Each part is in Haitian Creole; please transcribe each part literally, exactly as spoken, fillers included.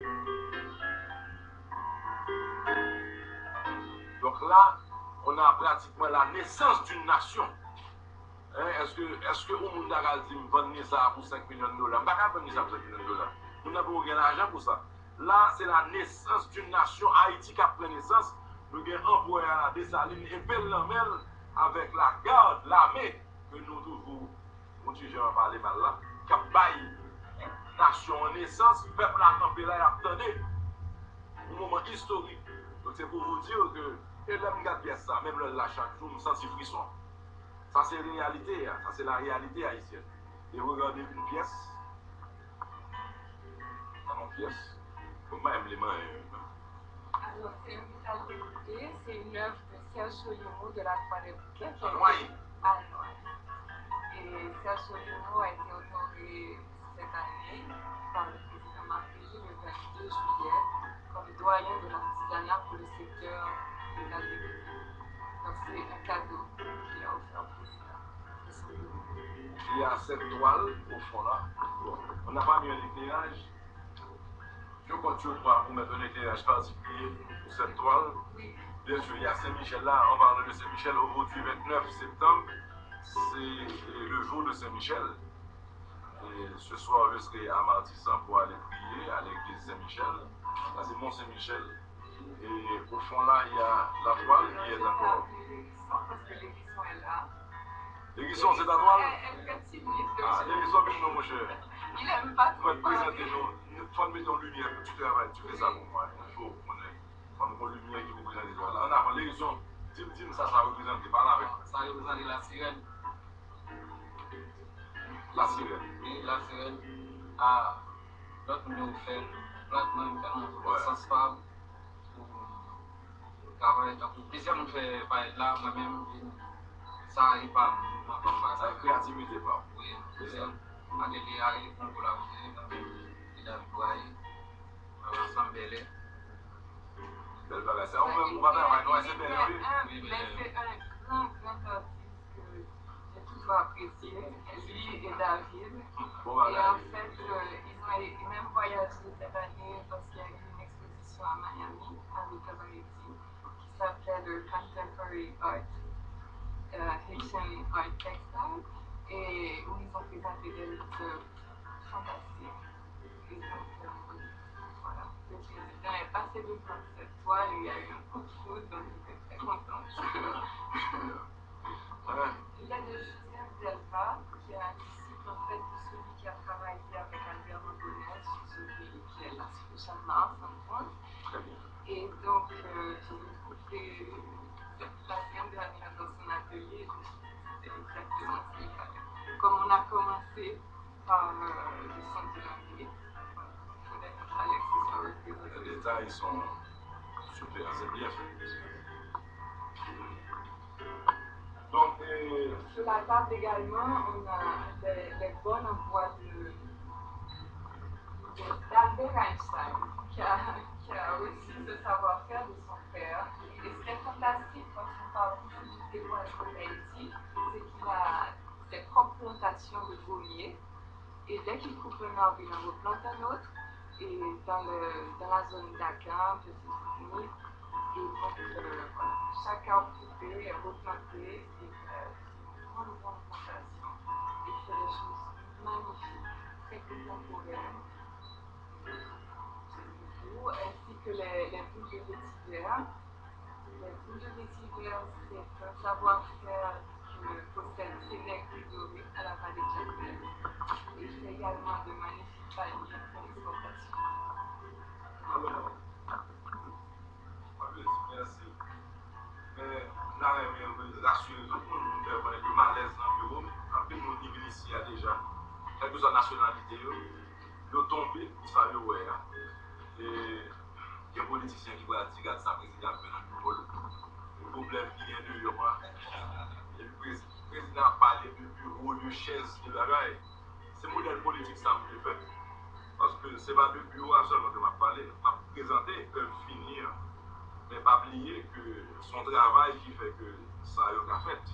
Donc là, on a pratiquement la naissance d'une nation. Hein, èske, èske yon moun ta ka di m vann li sa pou senk milyon dola? M pa ka vann li sa pou senk milyon dola. Moun nan poko gen lajan pou sa. La, se la nesans d'une nation. Ayiti k ap pran nesans. Nou gen anperè a la, Desalin, epe l nan men l, avèk lagad, lame, ke nou toujou yon ti jan pale mal la, k ap bay nasyon an nesans, pèp la kanpe la, y ap tande. Yon moman istorik. Donk, se pou vous dire que, e lè m gad pyès sa, menm lè l la chak jou, m santi frison. Sa se reyalite a, sa se la réalité haïtienne. E regade yon pyès, nan yon pyès, bon, m pa menm li manyen. Alors, c'est un message d'écouter, c'est une œuvre de Serge Solimeau de la Croix des Bouquets, qui a été Anway. À Noailles. Et Serge Solimeau a été honoré cette année par le président Martelly le vingt-deux juillet comme doyen de l'artisanat pour le secteur de l'agriculture. Donc c'est un cadeau qu'il a offert au président, tout simplement. Il y a cette toile au fond là. Bon, on n'a pas mis un éclairage. Je compte sur toi pour mettre un éclairage particulier pour cette toile. Bien sûr, il y a Saint-Michel là. En parlant de Saint-Michel, aujourd'hui, vingt-neuf septembre, c'est le jour de Saint-Michel. Et ce soir, je serai à Martissant pour aller prier à l'église Saint-Michel. Ça, c'est Mont-Saint-Michel. Et au fond là, il y a la toile qui est encore. Parce que l'église est là. Légison, c'est ta toile? Elle, elle fait timide, ah, Légison, vin non, mon cher. Il aime pas trop parler. Fò n prezante nou. Fò n mete yon limyè pou ti travay. Tu fais ça pour moi. Il faut qu'on ait, fò n gen yon limyè ki pou prezante toile la. An avan, Légison, di m, di m sa sa reprezante. Pale avè m. Sa reprezante la sirèn. La sirèn. Wi, la sirèn. A, lòt moun yo fè l. Plat mwen, m fè l nan sans pa m. Travay, tankou plizyè moun fè parèt la, mwen menm, sa e pa m, mwen pa m bagay. Sa e kreyativite pa w. Wi, se sa. Atelier a e pou m kolaboze, mwen menm, e David Boyer, ansanm Bèlè. Bèl bagay. Se ou menm, ou pa travay, non, se Bèlè, wi. Wi, Bèlè. Mais c'est un grand, grand artiste que j'ai toujours apprécié, lui et David. Bon bagay. Et en fait, euh, ils ont même voyagé cette année parce qu'il y a eu une exposition à Miami, à American Haiti, qui s'appelait le Contemporary Art, euh, Haitian Art Textile, et où ils ont présenté des œuvres fantastiques. Et donc, euh, voilà, le président est passé devant cette toile, il y a eu un coup de foudre, donc j'étais très contente. Il y a de Joseph Delva, qui est un disciple en fait de celui qui a travaillé avec Albert Mandonnet sur ce livre, qui est l'Ascension de Mars, en France. Très bien. Et donc, euh, j'ai retrouvé la semaine dernière dans son atelier, c'était exactement ce qu'il fallait. Comme on a commencé par euh, le son de l'anglais, il faudrait que Alex soit représenté. Les détails sont super, c'est bien fait. Donc, euh, sur la table également, on a les, les bonnes en bois de, de, d'Albert Einstein, qui a, qui a reçu ce savoir-faire de son père. Et ce qui est fantastique dans son parcours de développement d'Haïti, c'est qu'il a ses propres plantations de pommiers. Et dès qu'il coupe un arbre, il en replante un autre. Et dans, le, dans la zone d'Agan, Petite Martinique, et donc, euh, voilà, chaque arbre coupé est replanté, et euh, c'est une grande, grande plantation. Il fait des choses magnifiques, très contemporaines. Ainsi que les, les boules de vétiver. Les boules de vétiver, c'est un savoir-faire que possèdent ces nègres dorés à la vallée de Jacmel. Et c'est également de magnifiques paniers pour l'exportation. Mwen vle di mèsi. Men, m ta renmen rasire tout moun pou m fè konnen ke malèz nan biwo m, anpil moun ki vin isi a deja, kèlkeswa nasyonalite yo, yo tonbe pou sa yo wè a. E gen politisyen ki pral di, "Gad sa prezidan ap fè nan biwo l." Pwoblèm ki gen deyò a. Epi prez-, prezidan ap pale de biwo, de chèz, de bagay. Se modèl politik sa m vle fè. Paske se pa de biwo a sèlman ke m ap pale, m ap prezante èv fini an. Men pa bliye ke se yon travay ki fè ke sa yo ka fèt.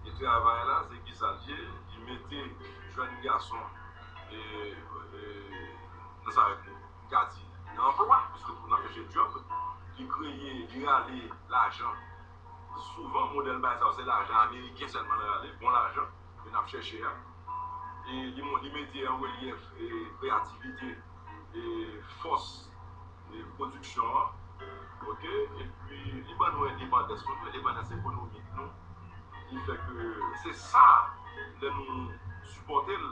E travay la, se kisa l ye? Li mete jèn gason e, e, nan sa yo ka di, djòb, li kreye, li rale lajan. Souvan, modèl bagay sa yo, se lajan ameriken sèlman l rale, bon lajan, ke n ap chèche a. E li, mon- li mete an relyèf e kreyativite e fòs e pwodiksyon an. Oke? Epi, li ban nou endepandans nou, endepandans ekonomik nou. Li fè ke se sa, lè nou sipòte l,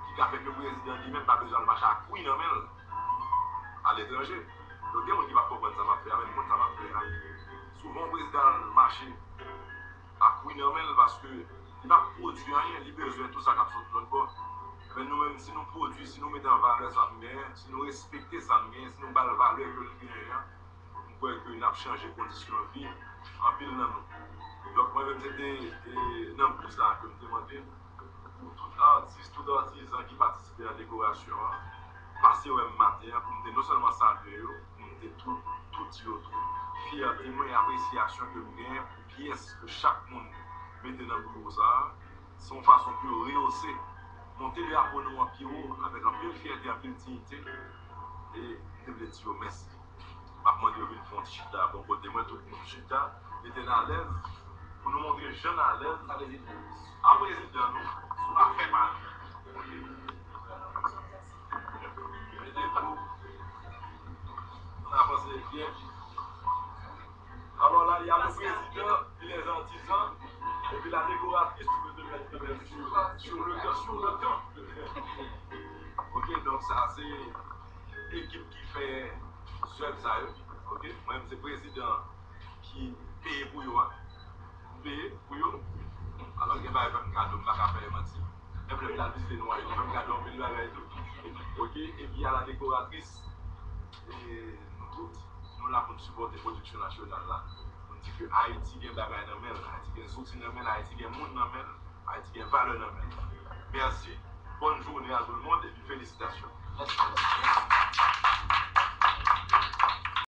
ki ka fè ke prezidan li menm pa bezwen al mache ak wi nan men l aletranje. Donk, gen moun ki p ap konprann sa m ap fè a, men m konn sa m ap fè a. Souvan, yon prezidan al mache ak wi nan men l paske li p ap pwodui anyen, li bezwen tout sa k ap sot lòt bò. Men nou menm, si nou pwodui, si nou mete an valè sa n genyen, si nou respekte sa n genyen, si nou ba l valè ke l genyen an, m kwè ke n ap chanje kondisyon vi anpil nan nou. Donk, mwen menm, se te e, nan bi sa ke m te mande pou tout atis, tout atizan ki patisipe nan dekorasyon an, pase wè m maten an pou m te non sèlman salye yo, pou m te tou, tou di yo tou fyète mwen e apresyasyon ke m genyen pou pyès ke chak moun mete nan biwo sa a. Se yon fason pou yo reyose, monte drapo nou an pi wo, avèk anpil fyète, anpil diyite. E m te vle di yo mèsi. M ap mande yo vin fè yon ti chita bò kote mwen, tout moun chita, mete n alèz, pou nou montre jan n alèz a prezidan nou, sou afè pa nou. Mete tou, nou avanse byen. Alò la, il y a le président, il y a les artisans, et puis la décoratrice, tu peux te mettre quand même sur, sur le temps, sur le temps. Ok, donk sa se ekip ki fè zèv sa yo. Ok, mwen menm se prezidan ki peye pou yo a. M peye pou yo. Alò gen bagay fè m kado, m pa ka fè manti. Menm lè m t al vizite nou a, yo fè m kado anpil bagay tou. Ok, epi a la dekoratris, e nou tout, nou la pou n sipòte pwodiksyon nasyonal la. Pou n di ke Ayiti gen bagay nan men l, Ayiti gen zouti nan men l, Ayiti gen moun nan men l, Ayiti gen valè nan men l. Mèsi. Bonne journée à tout le monde, epi felisitations.